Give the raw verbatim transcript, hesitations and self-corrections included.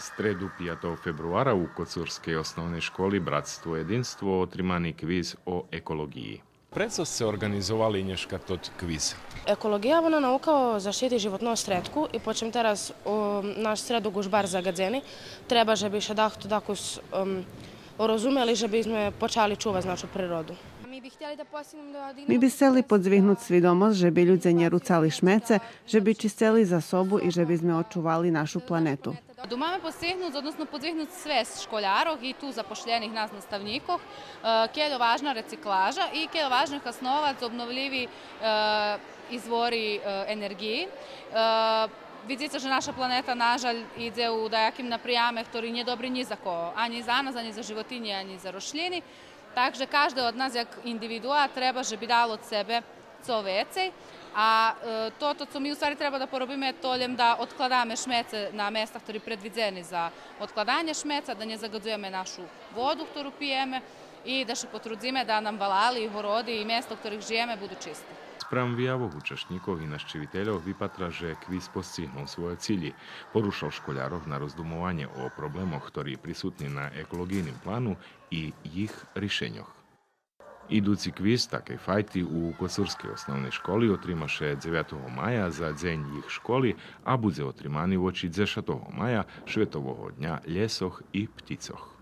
Стреду, пиятого фебруара, у коцурскей основней школи Братство єдинство отримани квиз о еколоґиї. Прецо сце орґанизовали нєшка тот квиз? Еколоґия, вона наука о защити животного средку и почем тераз, о, наш средок уж барз загадзени, треба же би ше дахто дакус, ем, орозумели, же би зме почали чувац нашу природу. Ми би сцели подзвигнуц свидомосц же би людзе нє руцали шмеце, же би чисцели за собу и же би зме очували нашу планету. Думаме постигнуц, односно подзвигнуц свесц школярох и ту запошлєних нас наставнїкох, е, кельо важна рециклажа и кельо важне хасновац обновлїви, е, извори, е, енерґиї. Е, видзице же наша планета, нажаль, идзе у даяким напряме хтори нє добри нї за кого, анї за нас, анї за животинї, анї за рошлїни. Так же кажде од нас, як индивидуа, треба же би дал од себе цо вецей. А, е, тото цо ми у ствари треба да поробиме, то лєм да одкладаме шмеце на места хтори предвидзени за одкладанє шмеца, да нє загадзуєме нашу воду хтору пиєме и да ше потрудзиме да нам валали и городи и места у хторих жиєме буду чисти. Спрам виявох учашнїкох и нащивительох випатра же квиз постигнул свойо цилї, порушал школярох на роздумованє о проблемох хтори присутни на еколоґийним плану и їх ришеньох. Идуци квиз такей файти у коцурскей основней школи отрима ше дзевятого мая за дзень їх школи, а будзе отримани вочи дзешатого мая, Шветового дня лєсох и птицох.